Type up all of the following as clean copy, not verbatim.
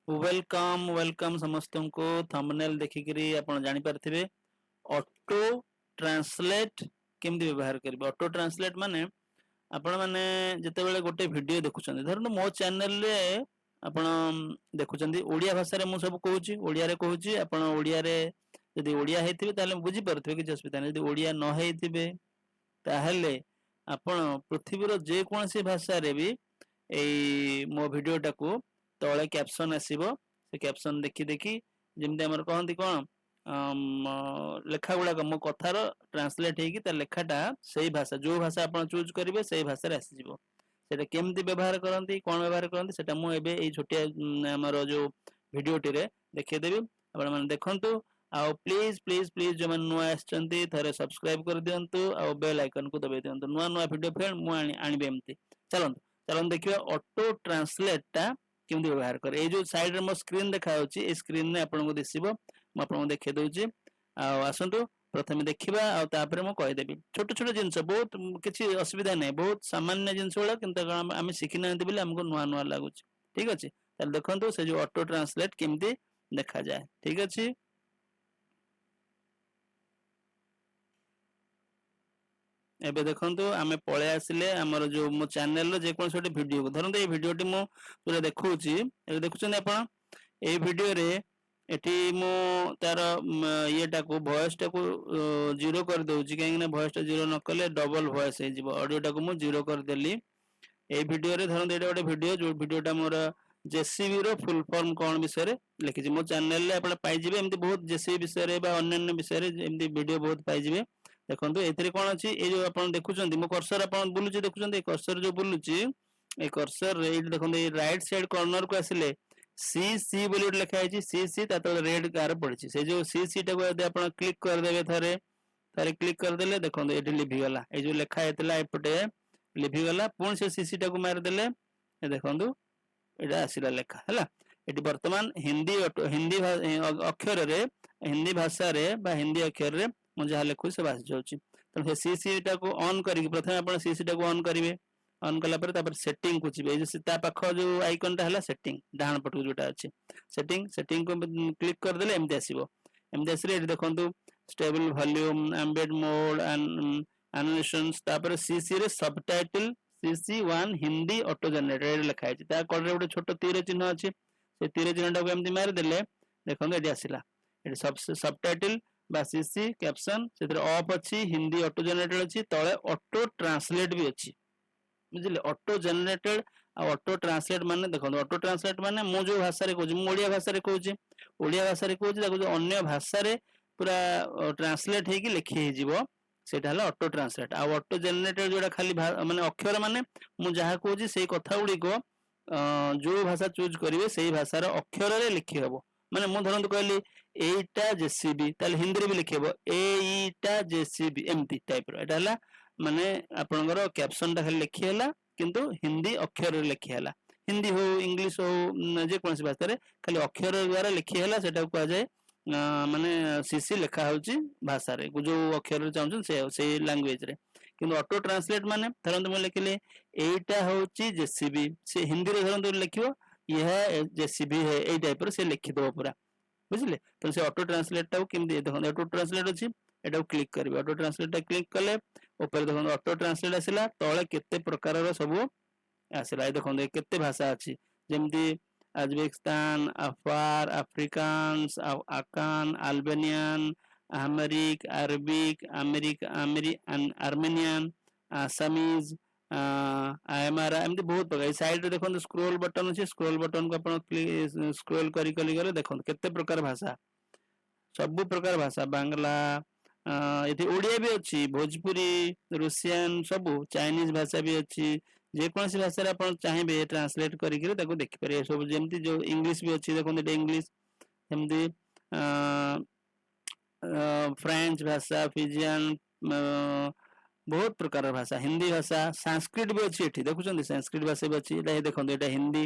Welcome welcome ସମସ୍ତଙ୍କୁ। Thumbnail ଦେଖିକିରି ଆପଣ ଜାଣିପାରିଥିବେ ଅଟୋ ଟ୍ରାନ୍ସଲେଟ କେମିତି ବ୍ୟବହାର କରିବେ। ଅଟୋ ଟ୍ରାନ୍ସଲେଟ ମାନେ ଆପଣମାନେ ଯେତେବେଳେ ଗୋଟେ ଭିଡିଓ ଦେଖୁଛନ୍ତି, ଧରନ୍ତୁ ମୋ ଚ୍ୟାନେଲରେ ଆପଣ ଦେଖୁଛନ୍ତି ଓଡ଼ିଆ ଭାଷାରେ, ମୁଁ ସବୁ କହୁଛି ଓଡ଼ିଆରେ କହୁଛି। ଆପଣ ଓଡ଼ିଆରେ ଯଦି ଓଡ଼ିଆ ହେଇଥିବେ ତାହେଲେ ବୁଝିପାରୁଥିବେ, କିଛି ଅସୁବିଧା ନାହିଁ। ଯଦି ଓଡ଼ିଆ ନ ହେଇଥିବେ ତାହେଲେ ଆପଣ ପୃଥିବୀର ଯେକୌଣସି ଭାଷାରେ ବି ଏଇ ମୋ ଭିଡିଓଟାକୁ ତଳେ କ୍ୟାପସନ ଆସିବ, ସେ କ୍ୟାପସନ ଦେଖି ଦେଖି ଯେମିତି ଆମର କହନ୍ତି କଣ ଲେଖା ଗୁଡାକ ମୋ କଥାର ଟ୍ରାନ୍ସଲେଟ ହେଇକି ତା ଲେଖାଟା ସେଇ ଭାଷା, ଯୋଉ ଭାଷା ଆପଣ ଚୁଜ୍ କରିବେ ସେଇ ଭାଷାରେ ଆସିଯିବ। ସେଇଟା କେମିତି ବ୍ୟବହାର କରନ୍ତି, କଣ ବ୍ୟବହାର କରନ୍ତି, ସେଟା ମୁଁ ଏବେ ଏଇ ଛୋଟିଆ ଆମର ଯୋଉ ଭିଡିଓଟିରେ ଦେଖେଇଦେବି। ଆପଣମାନେ ଦେଖନ୍ତୁ ଆଉ ପ୍ଲିଜ ପ୍ଲିଜ ପ୍ଲିଜ ଯୋଉମାନେ ନୂଆ ଆସିଛନ୍ତି ଥରେ ସବସ୍କ୍ରାଇବ କରିଦିଅନ୍ତୁ ଆଉ ବେଲ୍ ଆଇକନକୁ ଦବାଇ ଦିଅନ୍ତୁ। ନୂଆ ନୂଆ ଭିଡିଓ ଫ୍ରେଣ୍ଡ ମୁଁ ଆଣିବି ଏମିତି। ଚାଲନ୍ତୁ ଚାଲନ୍ତୁ ଦେଖିବା ଅଟୋ ଟ୍ରାନ୍ସଲେଟ ଟା କେମିତି ବ୍ୟବହାର କରେ। ଏଇ ଯୋଉ ସାଇଡରେ ମୋ ସ୍କ୍ରିନ୍ ଦେଖାଯାଉଛି, ଏଇ ସ୍କ୍ରିନରେ ଆପଣଙ୍କୁ ଦିଶିବ, ମୁଁ ଆପଣଙ୍କୁ ଦେଖେଇ ଦଉଛି। ଆଉ ଆସନ୍ତୁ ପ୍ରଥମେ ଦେଖିବା ଆଉ ତାପରେ ମୁଁ କହିଦେବି। ଛୋଟ ଛୋଟ ଜିନିଷ, ବହୁତ କିଛି ଅସୁବିଧା ନାହିଁ, ବହୁତ ସାମାନ୍ୟ ଜିନିଷ ଗୁଡା, କିନ୍ତୁ ଆମେ ଶିଖିନାହାନ୍ତି ବୋଲି ଆମକୁ ନୂଆ ନୂଆ ଲାଗୁଛି। ଠିକ ଅଛି, ତାହେଲେ ଦେଖନ୍ତୁ ସେ ଯୋଉ ଅଟୋ ଟ୍ରାନ୍ସଲେଟ କେମିତି ଦେଖାଯାଏ। ଠିକ ଅଛି, ଏବେ ଦେଖନ୍ତୁ ଆମେ ପଳେଇ ଆସିଲେ ଆମର ଯୋଉ ମୋ ଚ୍ୟାନେଲର ଯେକୌଣସି ଗୋଟେ ଭିଡିଓକୁ। ଧରନ୍ତୁ ଏଇ ଭିଡିଓଟି ମୁଁ ପୁରା ଦେଖଉଛି, ଏବେ ଦେଖୁଛନ୍ତି ଆପଣ ଏଇ ଭିଡିଓରେ। ଏଠି ମୁଁ ତାର ଇଏଟାକୁ ଭଏସଟାକୁ ଜିରୋ କରିଦଉଛି, କାହିଁକି ନା ଭଏସଟା ଜିରୋ ନ କଲେ ଡବଲ ଭଏସ ହେଇଯିବ। ଅଡିଓଟାକୁ ମୁଁ ଜିରୋ କରିଦେଲି। ଏଇ ଭିଡିଓରେ ଧରନ୍ତୁ ଏଇଟା ଗୋଟେ ଭିଡିଓ, ଯୋଉ ଭିଡିଓଟା ମୋର ଜେସିବି ର ଫୁଲ ଫର୍ମ କଣ ବିଷୟରେ ଲେଖିଛି। ମୋ ଚ୍ୟାନେଲରେ ଆପଣ ପାଇଯିବେ ଏମିତି ବହୁତ ଜେସିବି ବିଷୟରେ ବା ଅନ୍ୟାନ୍ୟ ବିଷୟରେ ଏମିତି ଭିଡିଓ ବହୁତ ପାଇଯିବେ। ଦେଖନ୍ତୁ ଏଥିରେ କଣ ଅଛି, ଏଇ ଯୋଉ ଆପଣ ଦେଖୁଛନ୍ତି ମୋ କର୍ସର ଆପଣ ବୁଲୁଛି, ଦେଖୁଛନ୍ତି ଏଇ କର୍ସର ଯୋଉ ବୁଲୁଛି, ଏଇ କର୍ସର ଏଇଠି ଦେଖନ୍ତୁ ଏଇ ରାଇଟ ସାଇଡ କର୍ଣ୍ଣର କୁ ଆସିଲେ ସି ସି ବୋଲି ଗୋଟେ ଲେଖା ହେଇଛି, ସି ସି, ତା ତଳେ ରେଡ ଗାର ପଡିଛି। ସେ ଯୋଉ ସି ସି ଟାକୁ ଯଦି ଆପଣ କ୍ଲିକ କରିଦେବେ, ଥରେ ଥରେ କ୍ଲିକ କରିଦେଲେ ଦେଖନ୍ତୁ ଏଠି ଲିଭିଗଲା, ଏଇ ଯୋଉ ଲେଖା ହେଇଥିଲା ଏପଟେ ଲିଭିଗଲା। ପୁଣି ସେ ସି ସି ଟାକୁ ମାରିଦେଲେ ଦେଖନ୍ତୁ ଏଇଟା ଆସିଲା ଲେଖା ହେଲା। ଏଠି ବର୍ତ୍ତମାନ ହିନ୍ଦୀ ହିନ୍ଦୀ ଅକ୍ଷରରେ, ହିନ୍ଦୀ ଭାଷାରେ ବା ହିନ୍ଦୀ ଅକ୍ଷରରେ ମୁଁ ଯାହା ଲେଖୁଛି ସବୁ ଆସିଯାଉଛି। ତେଣୁ ସେ ସି ସି ଟାକୁ ଅନ୍ କରିକି ପ୍ରଥମେ ଆପଣ ସି ସି ଟାକୁ ଅନ୍ କରିବେ। ଅନ୍ କଲା ପରେ ତାପରେ ସେଟିଂ କୁ ଯିବେ। ଏଇ ଯୋଉ ତା ପାଖ ଯୋଉ ଆଇକନ ଟା ହେଲା ସେଟିଂ, ଡାହାଣ ପଟକୁ ଯୋଉଟା ଅଛି ସେଟିଂ, ସେଟିଂ କୁ କ୍ଲିକ କରିଦେଲେ ଏମିତି ଆସିବ। ଏମିତି ଆସିଲେ ଏଠି ଦେଖନ୍ତୁ ଷ୍ଟେବଲ ଭଲ୍ୟୁମ, ଆମ୍ବିଏଣ୍ଟ ମୋଡ, ଆନୋଟେସନ୍ସ, ତାପରେ ସି ସି ରେ subtitle C C 1 Hindi auto generated ଲେଖା ହେଇଛି। ତା କଡ଼ରେ ଗୋଟେ ଛୋଟ ତୀର ଚିହ୍ନ ଅଛି, ସେ ତୀର ଚିହ୍ନଟାକୁ ଏମିତି ମାରିଦେଲେ ଦେଖନ୍ତୁ ଏଠି ଆସିଲା। ଏଠି ସବଟାଇଟଲ ବା ସି ସି କ୍ୟାପସନ, ସେଥିରେ ଅଫ୍ ଅଛି, ହିନ୍ଦୀ ଅଟୋ ଜେନେରେଟେଡ ଅଛି, ତଳେ ଅଟୋ ଟ୍ରାନ୍ସଲେଟ ବି ଅଛି। ବୁଝିଲେ, ଅଟୋ ଜେନେରେଟେଡ ଆଉ ଅଟୋ ଟ୍ରାନ୍ସଲେଟ ମାନେ ଦେଖନ୍ତୁ, ଅଟୋ ଟ୍ରାନ୍ସଲେଟ ମାନେ ମୁଁ ଯୋଉ ଭାଷାରେ କହୁଛି, ମୁଁ ଓଡିଆ ଭାଷାରେ କହୁଛି, ଓଡିଆ ଭାଷାରେ କହୁଛି, ତାକୁ ଯୋଉ ଅନ୍ୟ ଭାଷାରେ ପୁରା ଟ୍ରାନ୍ସଲେଟ ହେଇକି ଲେଖି ହେଇଯିବ, ସେଇଟା ହେଲା ଅଟୋ ଟ୍ରାନ୍ସଲେଟ। ଆଉ ଅଟୋ ଜେନେରେଟେଡ ଯୋଉଟା ଖାଲି ମାନେ ଅକ୍ଷର, ମାନେ ମୁଁ ଯାହା କହୁଛି ସେଇ କଥା ଗୁଡିକ ଯୋଉ ଭାଷା ଚୁଜ୍ କରିବେ ସେଇ ଭାଷାର ଅକ୍ଷରରେ ଲେଖି ହବ। ମାନେ ମୁଁ ଧରନ୍ତୁ କହିଲି ଏଇଟା ଜେସିବି, ତାହେଲେ ହିନ୍ଦୀରେ ବି ଲେଖି ହବ ଏଇଟା ଜେସିବି, ଏମିତି ଟାଇପ ର। ଏଇଟା ହେଲା ମାନେ ଆପଣଙ୍କର କ୍ୟାପସନ ଟା ଖାଲି ଲେଖି ହେଲା, କିନ୍ତୁ ହିନ୍ଦୀ ଅକ୍ଷରରେ ଲେଖି ହେଲା। ହିନ୍ଦୀ ହଉ ଇଂଲିଶ ହଉ ଯେକୌଣସି ଭାଷାରେ ଖାଲି ଅକ୍ଷର ଦ୍ଵାରା ଲେଖି ହେଲା, ସେଟାକୁ କୁହାଯାଏ ମାନେ ସିସି ଲେଖା ହଉଛି ଭାଷାରେ, ଯୋଉ ଅକ୍ଷରରେ ଚାହୁଁଛନ୍ତି ସେ ସେଇ ଲାଙ୍ଗୁଏଜ ରେ। କିନ୍ତୁ ଅଟୋ ଟ୍ରାନ୍ସଲେଟ ମାନେ ଧରନ୍ତୁ ମୁଁ ଲେଖିଲି ଏଇଟା ହଉଛି ଜେସିବି, ସେ ହିନ୍ଦୀରେ ଧରନ୍ତୁ ଲେଖିବ ଇହା ଜେସିବି ହେ, ଏଇ ଟାଇପ ର ସେ ଲେଖିଦବ ପୁରା। ବୁଝିଲେ, ତେଣୁ ସେ ଅଟୋ ଟ୍ରାନ୍ସଲେଟ ଟାକୁ କେମିତି ଦେଖନ୍ତୁ, ଅଟୋ ଟ୍ରାନ୍ସଲେଟ ଅଛି, ଏଟାକୁ କ୍ଲିକ କରିବେ। ଅଟୋ ଟ୍ରାନ୍ସଲେଟ ଟା କ୍ଲିକ କଲେ ଉପରେ ଦେଖନ୍ତୁ ଅଟୋ ଟ୍ରାନ୍ସଲେଟ ଆସିଲା, ତଳେ କେତେ ପ୍ରକାରର ସବୁ ଆସିଲା। ଏ ଦେଖନ୍ତୁ କେତେ ଭାଷା ଅଛି, ଯେମିତି Uzbekistan, Afar, Afrikaans, Akan, Albanian, Amharic, Arabic, Armenian, Assamese, Aymara, ଏମିତି ବହୁତ ପ୍ରକାର। ଏଇ ସାଇଡରେ ଦେଖନ୍ତୁ ସ୍କ୍ରୋଲ ବଟନ ଅଛି, ସ୍କ୍ରୋଲ ବଟନକୁ ଆପଣ ସ୍କ୍ରୋଲ କରି କରି ଗଲେ ଦେଖନ୍ତୁ କେତେ ପ୍ରକାର ଭାଷା, ସବୁ ପ୍ରକାର ଭାଷା, ବାଂଲା, ଏଠି ଓଡିଆ ବି ଅଛି, ଭୋଜପୁରୀ, ରୁଷିଆନ, ସବୁ ଚାଇନିଜ ଭାଷା ବି ଅଛି। ଯେକୌଣସି ଭାଷାରେ ଆପଣ ଚାହିଁବେ ଟ୍ରାନ୍ସଲେଟ କରିକିରି ତାକୁ ଦେଖିପାରିବେ ସବୁ। ଯେମିତି ଯୋଉ ଇଂଲିଶ ବି ଅଛି, ଦେଖନ୍ତୁ ଏଠି ଇଂଲିଶ, ସେମିତି ଫ୍ରେଞ୍ଚ ଭାଷା, ଫିଜିଆନ, ବହୁତ ପ୍ରକାର ଭାଷା, ହିନ୍ଦୀ ଭାଷା, ସାଂସ୍କ୍ରିଟ ବି ଅଛି ଏଠି ଦେଖୁଛନ୍ତି, ସାଂସ୍କ୍ରିଟ ଭାଷା ବି ଅଛି। ଏଇଟା ଦେଖନ୍ତୁ ଏଇଟା ହିନ୍ଦୀ,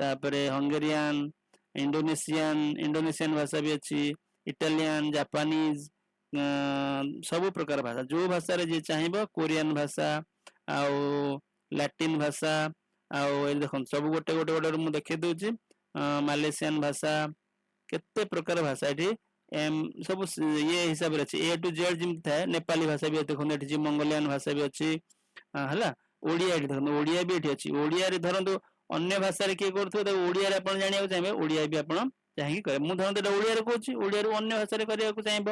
ତାପରେ ହଙ୍ଗେରିଆନ, ଇଣ୍ଡୋନେସିଆନ, ଇଣ୍ଡୋନେସିଆନ ଭାଷା ବି ଅଛି, ଇଟାଲିଆନ, ଜାପାନିଜ, ସବୁ ପ୍ରକାର ଭାଷା, ଯୋଉ ଭାଷାରେ ଯିଏ ଚାହିଁବ, କୋରିଆନ ଭାଷା ଆଉ ଲାଟିନ ଭାଷା। ଆଉ ଏଇ ଦେଖନ୍ତୁ ସବୁ ଗୋଟେ ଗୋଟେ ଗୋଟେ ମୁଁ ଦେଖେଇ ଦଉଛି। ମାଲେସିଆନ ଭାଷା, କେତେ ପ୍ରକାର ଭାଷା ଏଠି ଏମ୍ ସବୁ ଇଏ ହିସାବରେ ଅଛି, ଏ ଟୁ ଜେଡ୍ ଯେମିତି ଥାଏ। ନେପାଳୀ ଭାଷା ବି ଦେଖନ୍ତୁ ଏଠି ଅଛି, ମଙ୍ଗୋଲିଆନ ଭାଷା ବି ଅଛି। ହେଲା, ଓଡିଆ ଏଠି ଦେଖନ୍ତୁ, ଓଡିଆ ବି ଏଠି ଅଛି। ଓଡିଆରେ ଧରନ୍ତୁ ଅନ୍ୟ ଭାଷାରେ କିଏ କରୁଥିବ, ତାକୁ ଓଡିଆରେ ଆପଣ ଜାଣିବାକୁ ଚାହିଁବେ, ଓଡିଆ ବି ଆପଣ ଚାହିଁକି କରିବେ। ମୁଁ ଧରନ୍ତୁ ଏଇଟା ଓଡିଆରେ କହୁଛି, ଓଡିଆରୁ ଅନ୍ୟ ଭାଷାରେ କରିବାକୁ ଚାହିଁବ,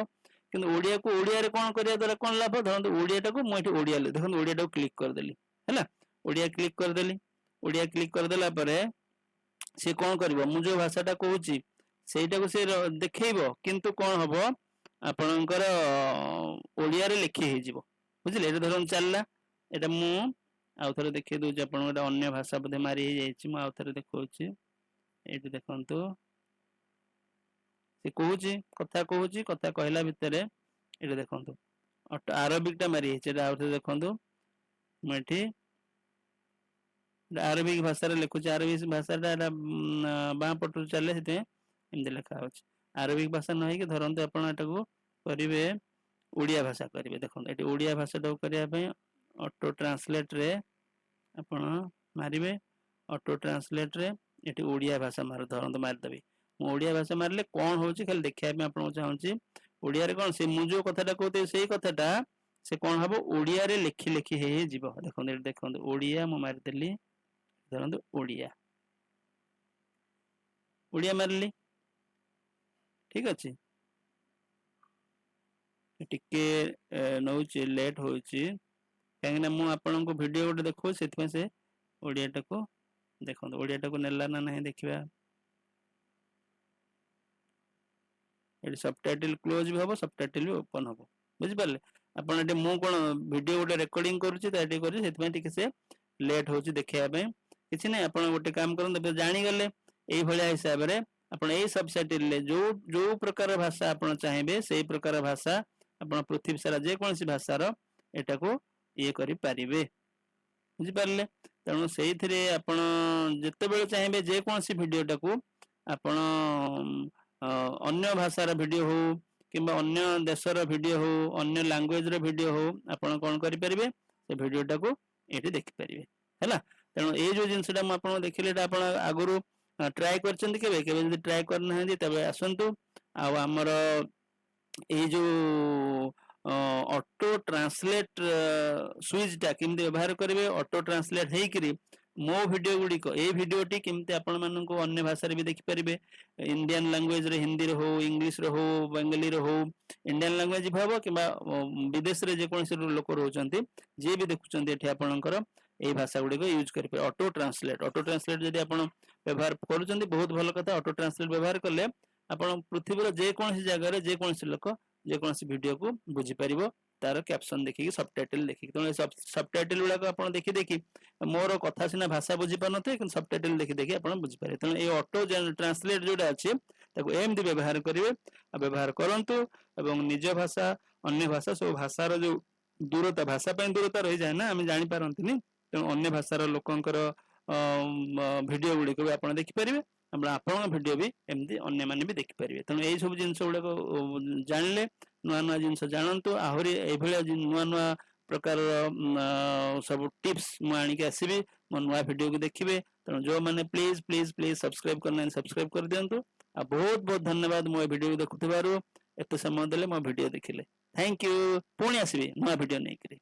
କିନ୍ତୁ ଓଡିଆକୁ ଓଡିଆରେ କଣ କରିବା ଦ୍ୱାରା କଣ ଲାଭ? ଧରନ୍ତୁ ଓଡିଆଟାକୁ ମୁଁ ଏଠି ଓଡିଆ, ଦେଖନ୍ତୁ ଓଡିଆଟାକୁ କ୍ଲିକ୍ କରିଦେଲି। ହେଲା, ଓଡିଆ କ୍ଲିକ୍ କରିଦେଲି। ଓଡିଆ କ୍ଲିକ୍ କରିଦେଲା ପରେ ସେ କଣ କରିବ? ମୁଁ ଯୋଉ ଭାଷାଟା କହୁଛି ସେଇଟାକୁ ସେ ଦେଖେଇବ, କିନ୍ତୁ କଣ ହବ, ଆପଣଙ୍କର ଓଡିଆରେ ଲେଖି ହେଇଯିବ। ବୁଝିଲେ? ଏଇଟା ଧରନ୍ତୁ ଚାଲିଲା। ଏଇଟା ମୁଁ ଆଉ ଥରେ ଦେଖେଇ ଦଉଛି ଆପଣଙ୍କୁ। ଏଇଟା ଅନ୍ୟ ଭାଷା ବୋଧେ ମାରି ହେଇଯାଇଛି, ମୁଁ ଆଉ ଥରେ ଦେଖଉଛି। ଏଇଠି ଦେଖନ୍ତୁ, ସେ କହୁଛି, କଥା କହୁଛି, କଥା କହିଲା ଭିତରେ ଏଇଟା ଦେଖନ୍ତୁ ଆରବିକ ଟା ମାରି ହେଇଛି। ଏଇଟା ଆଉ ଥରେ ଦେଖନ୍ତୁ, ମୁଁ ଏଠି ଆରବିକ ଭାଷାରେ ଲେଖୁଛି। ଆରବିକ ଭାଷାଟା ଏଟା ବାଁ ପଟରୁ ଚାଲେ, ସେଥିପାଇଁ ଏମିତି ଲେଖା ହଉଛି। ଆରବିକ ଭାଷା ନ ହେଇକି ଧରନ୍ତୁ ଆପଣ ଏଟାକୁ କରିବେ, ଓଡିଆ ଭାଷା କରିବେ। ଦେଖନ୍ତୁ, ଏଠି ଓଡିଆ ଭାଷାଟାକୁ କରିବା ପାଇଁ ଅଟୋ ଟ୍ରାନ୍ସଲେଟ ରେ ଆପଣ ମାରିବେ। ଅଟୋ ଟ୍ରାନ୍ସଲେଟ ରେ ଏଠି ଓଡିଆ ଭାଷା ମାର, ଧରନ୍ତୁ ମାରିଦେବି ମୁଁ। ଓଡିଆ ଭାଷା ମାରିଲେ କଣ ହଉଛି ଖାଲି ଦେଖିବା ପାଇଁ ଆପଣଙ୍କୁ ଚାହୁଁଛି। ଓଡିଆରେ କଣ ସେ ମୁଁ ଯୋଉ କଥାଟା କହୁଥିଲି ସେଇ କଥାଟା ସେ କଣ ହବ, ଓଡିଆରେ ଲେଖି ଲେଖି ହେଇ ହେଇଯିବ। ଦେଖନ୍ତୁ, ଏଠି ଦେଖନ୍ତୁ, ଓଡିଆ ମୁଁ ମାରିଦେଲି। ଧରନ୍ତୁ ଓଡିଆ, ଓଡିଆ ମାରିଲି, ଠିକ ଅଛି। ଟିକେ ନଉଛି, ଲେଟ୍ ହଉଛି, କାହିଁକି ନା ମୁଁ ଆପଣଙ୍କୁ ଭିଡିଓ ଗୋଟେ ଦେଖଉଛି, ସେଥିପାଇଁ ସେ ଓଡିଆଟାକୁ ଦେଖନ୍ତୁ, ଓଡିଆଟାକୁ ନେଲା ନା ନାହିଁ ଦେଖିବା। ଏଠି ସବଟାଇଟଲ କ୍ଲୋଜ ବି ହବ, ସବଟାଇଟଲ ବି ଓପନ ହବ। ବୁଝିପାରିଲେ ଆପଣ? ଏଠି ମୁଁ କଣ ଭିଡିଓ ଗୋଟେ ରେକର୍ଡିଂ କରୁଛି ତ ଏଠି କରୁଛି, ସେଥିପାଇଁ ଟିକେ ସେ ଲେଟ୍ ହଉଛି ଦେଖେଇବା ପାଇଁ। କିଛି ନାହିଁ, ଆପଣ ଗୋଟେ କାମ କରନ୍ତୁ, ଏବେ ଜାଣିଗଲେ ଏଇଭଳିଆ ହିସାବରେ ଆପଣ ଏଇ ସବଟାଇଟଲରେ ଯୋଉ ଯୋଉ ପ୍ରକାର ଭାଷା ଆପଣ ଚାହିଁବେ ସେଇ ପ୍ରକାର ଭାଷା ଆପଣ ପୃଥିବୀ ସାରା ଯେକୌଣସି ଭାଷାର ଏଟାକୁ ଇଏ କରିପାରିବେ। ବୁଝିପାରିଲେ? ତେଣୁ ସେଇଥିରେ ଆପଣ ଯେତେବେଳେ ଚାହିଁବେ ଯେକୌଣସି ଭିଡିଓଟାକୁ ଆପଣ ଅନ୍ୟ ଭାଷାର ଭିଡିଓ ହଉ କିମ୍ବା ଅନ୍ୟ ଦେଶର ଭିଡିଓ ହଉ, ଅନ୍ୟ ଲାଙ୍ଗୁଏଜ ର ଭିଡିଓ ହଉ, ଆପଣ କଣ କରିପାରିବେ, ସେ ଭିଡିଓଟାକୁ ଏଇଠି ଦେଖିପାରିବେ। ହେଲା, ତେଣୁ ଏଇ ଯୋଉ ଜିନିଷଟା ମୁଁ ଆପଣଙ୍କୁ ଦେଖିଲି, ଏଇଟା ଆପଣ ଆଗରୁ ଟ୍ରାଏ କରିଛନ୍ତି କେବେ? କେବେ ଯଦି ଟ୍ରାଏ କରିନାହାନ୍ତି ତେବେ ଆସନ୍ତୁ ଆଉ ଆମର ଏଇ ଯୋଉ ଅଟୋ ଟ୍ରାନ୍ସଲେଟ ସୁଇଚ ଟା କେମିତି ବ୍ୟବହାର କରିବେ, ଅଟୋ ଟ୍ରାନ୍ସଲେଟ ହେଇକିରି ମୋ ଭିଡିଓ ଗୁଡିକ, ଏଇ ଭିଡିଓଟି କେମିତି ଆପଣ ମାନଙ୍କୁ ଅନ୍ୟ ଭାଷାରେ ବି ଦେଖିପାରିବେ, ଇଣ୍ଡିଆନ ଲାଙ୍ଗୁଏଜରେ, ହିନ୍ଦୀରେ ହଉ, ଇଂଲିଶରେ ହଉ, ବେଙ୍ଗଲୀରେ ହଉ, ଇଣ୍ଡିଆନ ଲାଙ୍ଗୁଏଜ ବି ହବ, କିମ୍ବା ବିଦେଶରେ ଯେକୌଣସି ଲୋକ ରହୁଛନ୍ତି, ଯିଏ ବି ଦେଖୁଛନ୍ତି ଏଠି ଆପଣଙ୍କର ଏଇ ଭାଷା ଗୁଡିକ ୟୁଜ କରିପାରିବେ। ଅଟୋ ଟ୍ରାନ୍ସଲେଟ, ଅଟୋ ଟ୍ରାନ୍ସଲେଟ ଯଦି ଆପଣ ବ୍ୟବହାର କରୁଛନ୍ତି ବହୁତ ଭଲ କଥା। ଅଟୋ ଟ୍ରାନ୍ସଲେଟ ବ୍ୟବହାର କଲେ ଆପଣ ପୃଥିବୀର ଯେକୌଣସି ଜାଗାରେ ଯେକୌଣସି ଲୋକ ଯେକୌଣସି ଭିଡିଓକୁ ବୁଝିପାରିବ, ତାର କ୍ୟାପସନ ଦେଖିକି, ସବଟାଇଟଲ ଦେଖିକି। ତେଣୁ ସବଟାଇଟଲ ଗୁଡାକ ଆପଣ ଦେଖି ଦେଖି, ମୋର କଥା ସିନା ଭାଷା ବୁଝିପାରୁନଥିବେ, କିନ୍ତୁ ସବଟାଇଟଲ ଦେଖି ଦେଖି ଆପଣ ବୁଝିପାରିବେ। ତେଣୁ ଏଇ ଅଟୋ ଟ୍ରାନ୍ସଲେଟ ଯୋଉଟା ଅଛି ତାକୁ ଏମିତି ବ୍ୟବହାର କରିବେ ଆଉ ବ୍ୟବହାର କରନ୍ତୁ, ଏବଂ ନିଜ ଭାଷା ଅନ୍ୟ ଭାଷା ସବୁ ଭାଷାର ଯୋଉ ଦୂରତା, ଭାଷା ପାଇଁ ଦୂରତା ରହିଯାଏ ନା, ଆମେ ଜାଣିପାରନ୍ତିନି, ତେଣୁ ଅନ୍ୟ ଭାଷାର ଲୋକଙ୍କର ଭିଡିଓ ଗୁଡିକ ବି ଆପଣ ଦେଖିପାରିବେ, ଆପଣ ଆପଣଙ୍କ ଭିଡିଓ ବି ଏମିତି ଅନ୍ୟମାନେ ବି ଦେଖିପାରିବେ। ତେଣୁ ଏଇ ସବୁ ଜିନିଷ ଗୁଡାକ ଜାଣିଲେ, ନୂଆ ନୂଆ ଜିନିଷ ଜାଣନ୍ତୁ, ଆହୁରି ଏଇଭଳିଆ ନୂଆ ନୂଆ ପ୍ରକାରର ସବୁ ଟିପ୍ସ ମୁଁ ଆଣିକି ଆସିବି, ମୋ ନୂଆ ଭିଡିଓକୁ ଦେଖିବେ। ତେଣୁ ଯୋଉମାନେ ପ୍ଲିଜ ପ୍ଲିଜ ପ୍ଲିଜ ସବସ୍କ୍ରାଇବ କରିନାହାନ୍ତି ସବସ୍କ୍ରାଇବ କରିଦିଅନ୍ତୁ। ଆଉ ବହୁତ ବହୁତ ଧନ୍ୟବାଦ ମୋ ଏ ଭିଡିଓକୁ ଦେଖୁଥିବାରୁ, ଏତେ ସମୟ ଦେଲେ ମୋ ଭିଡିଓ ଦେଖିଲେ। Thank you. ପୁଣି ଆସିବି ନୂଆ ଭିଡିଓ ନେଇକରି।